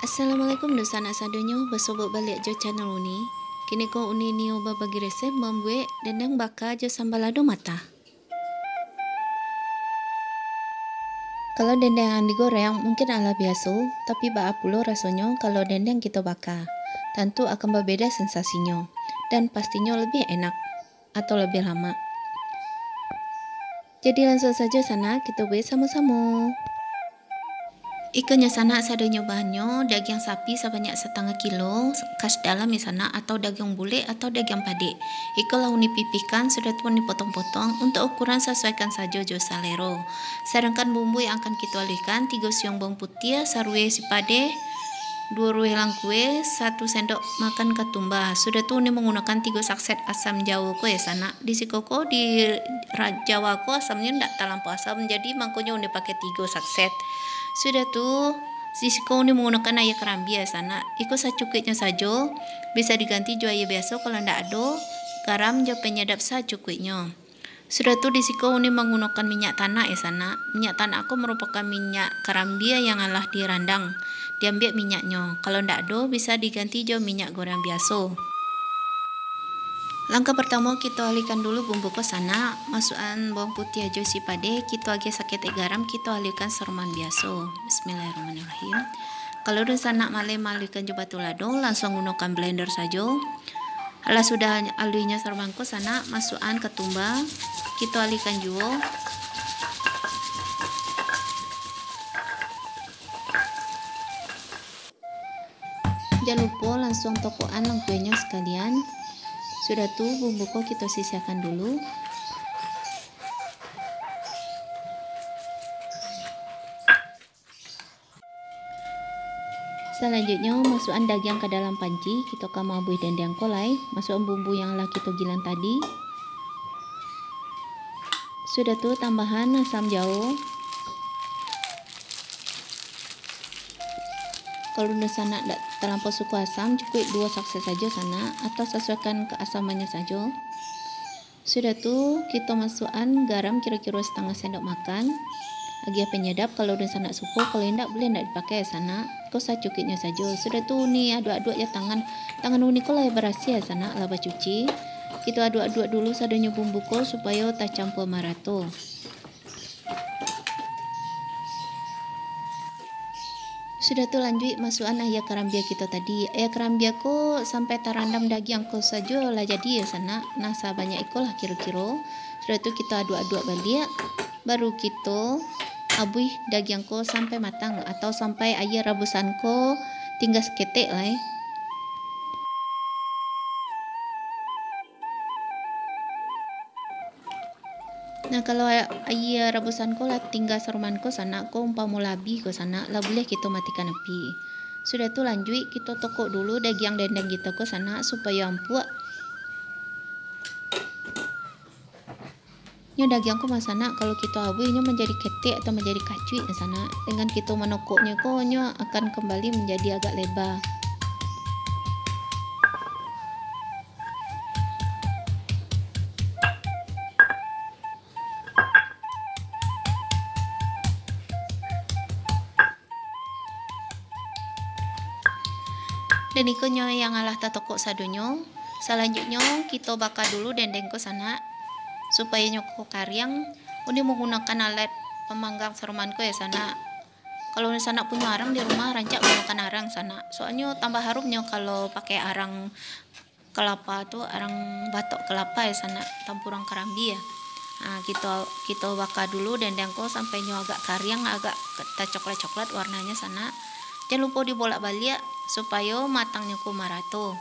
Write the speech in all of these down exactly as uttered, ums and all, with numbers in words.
Assalamualaikum dunsanak sadonyo, basobok baliak jo channel Uni. Kini ko Uni nio babagi resep mambuek dendeng baka jo sambal lado matah. Kalau dendeng yang digoreng mungkin alah biaso, tapi baa pulo rasonyo kalau dendeng kito baka? Tantu akan babeda sensasinyo, dan pastinyo lebih enak atau lebih lamak. Jadi langsuang sajo sanak, kito buek samo-samo. Ikonyo sanak sadonyo bahannyo, dagiang sapi sabanyak satangah kilo, kas dalam yo sanak, atau dagiang bulek atau dagiang padek. Iko lah Uni pipihkan, sudah tu Uni potong-potong, untuk ukuran sasuaikan sajo jo salero. Sadangkan bumbu yang akan kito alihkan, tigo siung bawang putiah, saruweh sipadeh, duo ruweh langkuwe, satu sendok makan katumbar. Sudah tu Uni manggunokan tigo saset asam jawo ko yo sanak. Di siko ko di ra-, Jawa ko asamnyo ndak talampau asam, jadi mangkonyo Uni pakai tigo saset. Sudah tu, di siko Uni manggunokan aia karambia sanak. Iko sacukuiknyo sajo, bisa diganti jo aia biaso kalau ndak ado, garam jo penyedap sacukuiknyo. Sudah tu di siko Uni manggunokan minyak tanak yo sanak. Minyak tanak ko marupokan minyak karambia yang alah dirandang. Diambiak minyaknyo. Kalau ndak ado, bisa diganti jo minyak goreng biaso. Langkah partamo, kito alihkan dulu bumbu ko sanak. Masuakan bawang putiah jo sipadeh, kito agiah saketek garam, kito alihkan saroman biaso. Bismillahirrahmanirrahim. Kalau dunsanak maleh maalihkan jo batu lado, langsuang gunokan blender sajo. Alah sudah aluihnyo saroman ko sanak, masuakan katumbar, kito alihkan juo. Jan lupo langsuang tokokan langkuenyo sakalian. Sudah tu bumbu ko kito sisiahkan dulu. Salanjuiknyo, masuakan dagiang ka dalam panci, kito ka maabuih dendeng ko lai, masuakan bumbu yang lah kito gilang tadi. Sudah tu, tambahan asam jawo. Kalau dunsanak dak talampau suko asam, cukuik duo saset sajo sanak, atau sasuaikan kaasamannyo sajo. Sudah tu, kito masuakan garam kiro-kiro satangah sendok makan. Agiah penyedap kalau dunsanak suko, kalau indak, buliah indak dipakai sanak. Ko sacukuiknyo sajo. Sudah tu, Uni aduak-aduak jo tangan. Tangan Uni ko lah barasiah sanak, lah bacuci. Kito aduak-aduak dulu sadonyo bumbu ko supayo tacampua marato. Sudah tu lanjuik masuakan aia karambia kito tadi. Aia karambia ko sampai tarandam dagiang ko sajo lah jadi yo sanak. Nah, sabanyak iko lah kiro-kiro. Sudah tu kito aduak-aduak baliak, baru kito abuih dagiang ko sampai matang atau sampai aia rabusan ko tingga saketek lai. Nah, kalau a-, aia rabusan ko lah tingga saroman ko sanak, ko umpamo lah abih ko sanak, lah buliah kito matikan api. Sudah tu lanjuik kito tokok dulu dagiang dendeng kito ko sanak, supayo ampuak. Nyo dagiang ko mah sanak, kalau kito abuih nyo manjadi ketek atau manjadi kacuik sanak. Dengan kito manokoknyo ko, nyo akan kambali manjadi agak leba. Dan iko nyo yang alah tatokok sadonyo. Salanjuiknyo, kito baka dulu dendeng ko sanak, supayo nyo ko kariang. Uni manggunokan alat pamanggang saroman ko yo sanak. Kalau dunsanak punyo arang di rumah, rancak gunokan arang sanak. Soalnyo tambah harumnyo kalau pakai arang kalapa tu, arang batok kalapa yo sanak, tampuruang karambia. Ha, kito, kito baka dulu dendeng ko sampai nyo agak kariang, agak ke-, tacoklat-coklat warnanyo sanak. Jan lupo dibolak-baliak supayo matangnyo ko marato.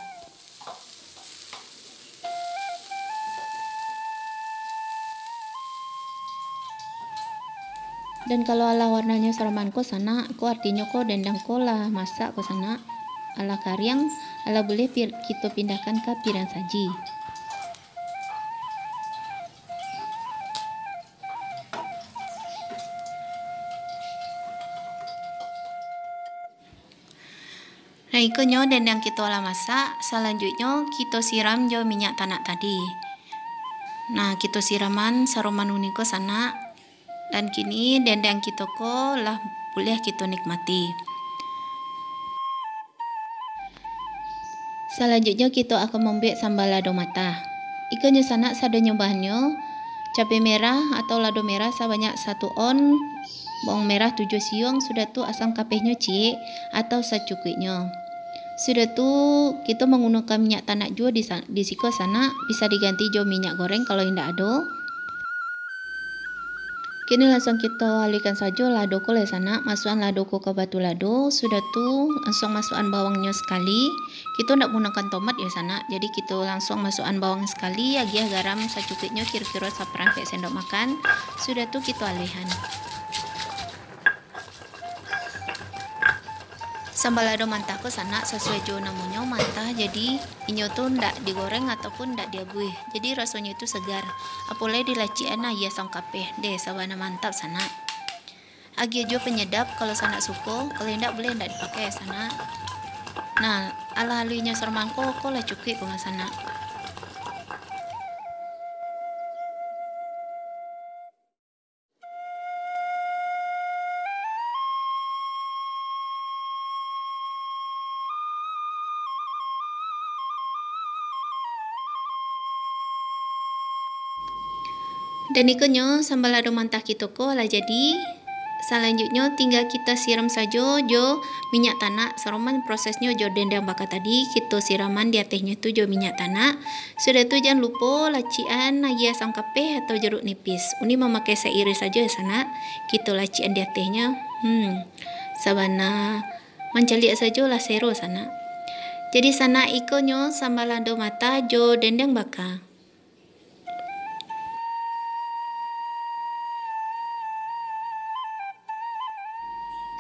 Dan kalau alah warnanyo saroman ko sanak, ko artinyo ko dendeng ko lah masak ko sanak, alah kariang, alah buliah pir-, kito pindahkan ka piriang saji. Nah, iko nyo dendeng kito lah masak, salanjuiknyo kito siram jo minyak tanak tadi. Nah, kito siraman saroman uni ko sanak, dan kini dendeng kito ko lah buliah kito nikmati. Salanjuiknyo, kito akan mambuek samba lado matah. Ikonyo sanak sadonyo bahannyo, cabe merah atau lado merah sabanyak satu on, bawang merah tujuah siung, sudah tu asam kapehnyo ciek atau sacukuiknyo. Sudah tu, kito manggunokan minyak tanak juo di sa-, di siko sanak, bisa diganti jo minyak goreng kalau indak ado. Kini langsuang kito aluihkan sajo lado ko lai sanak, masuakan lado ko ka batu lado, sudah tu langsuang masuakan bawangnyo sakali. Kito ndak gunokan tomat yo sanak, jadi kito langsuang masuakan bawang sakali, agiah garam sacukuiknyo, kiro-kiro saparampek sendok makan, sudah tu kito aluihan. Samba lado mantah ko sanak, sasuai jo namonyo mantah, jadi inyo tu ndak digoreng ataupun ndak diabuih, jadi rasonyo tu segar. Apo lai dilacikan aia asam kapeh, deh sabana mantap sanak. Agiah juo penyedap kalau sanak suko, kalau indak buliah indak dipakai sanak. Nah, alah aluihnyo sarumangko ko lah cukuik ko sanak. Dan ikonyo samba lado mantah kito ko lah jadi. Salanjuiknyo tingga kito siram sajo jo minyak tanak, saroman prosesnyo jo dendeng baka tadi, kito siraman di atehnyo tu jo minyak tanak. Sudah tu, jan lupo lacikan aia asam kapeh atau jeruk nipis. Uni mamakai sairia sajo yo sanak, kito lacikan di atehnyo. Hmm, sabana mancaliak sajo lah sero sanak. Jadi sanak, ikonyo samba lado matah jo dendeng baka.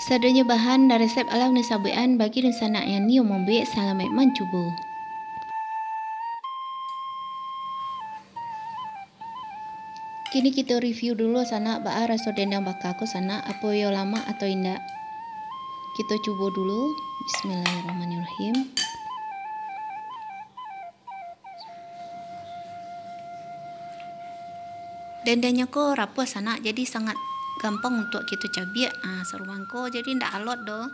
Sadonyo bahan dan resep alah uni sabuikan, bagi dunsanak nan nio mambuek, salamaik mancubo. Kini kito review dulu sanak, baa raso dendeng baka ko sanak, apo iyo lamak atau indak. Kito cubo dulu. Bismillahirrahmanirrahim. Dendengnyo ko rapuah sanak, jadi sangat gampang untuak kito cabiak. Ah, sarumangko, jadi ndak alot doh.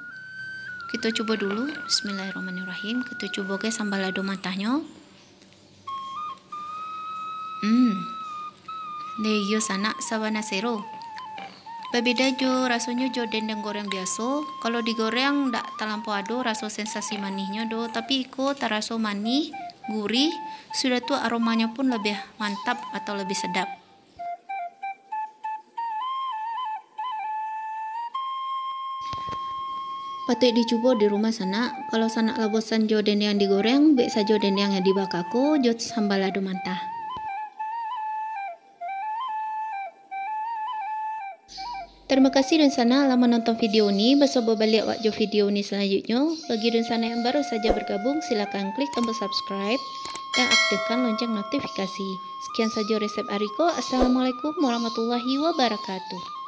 Kito cubo dulu. Bismillahirrahmanirrahim. Kito cubo ke samba lado matahnyo. Hmm. Deh, iyo sanak, sabana sero. Babeda jo rasonyo jo dendeng goreng biaso. Kalau digoreng, ndak talampau ado raso sensasi manihnyo doh, tapi iko taraso manih, gurih, sudah tu aromanyo pun labiah mantap atau labiah sedap. Patuik dicubo di rumah sanak. Kalau sanak lah bosan jo dendeng digoreng, buek sajo dendeng nan dibaka ko jo samba lado mantah. Tarimo kasih dunsanak lah manonton video ni. Basobok baliak awak jo video ni salanjuiknyo. Bagi dunsanak yang baru saja bergabung, silakan klik tombol subscribe dan aktifkan lonceng notifikasi. Sekian sajo resep ari ko. Assalamualaikum warahmatullahi wabarakatuh.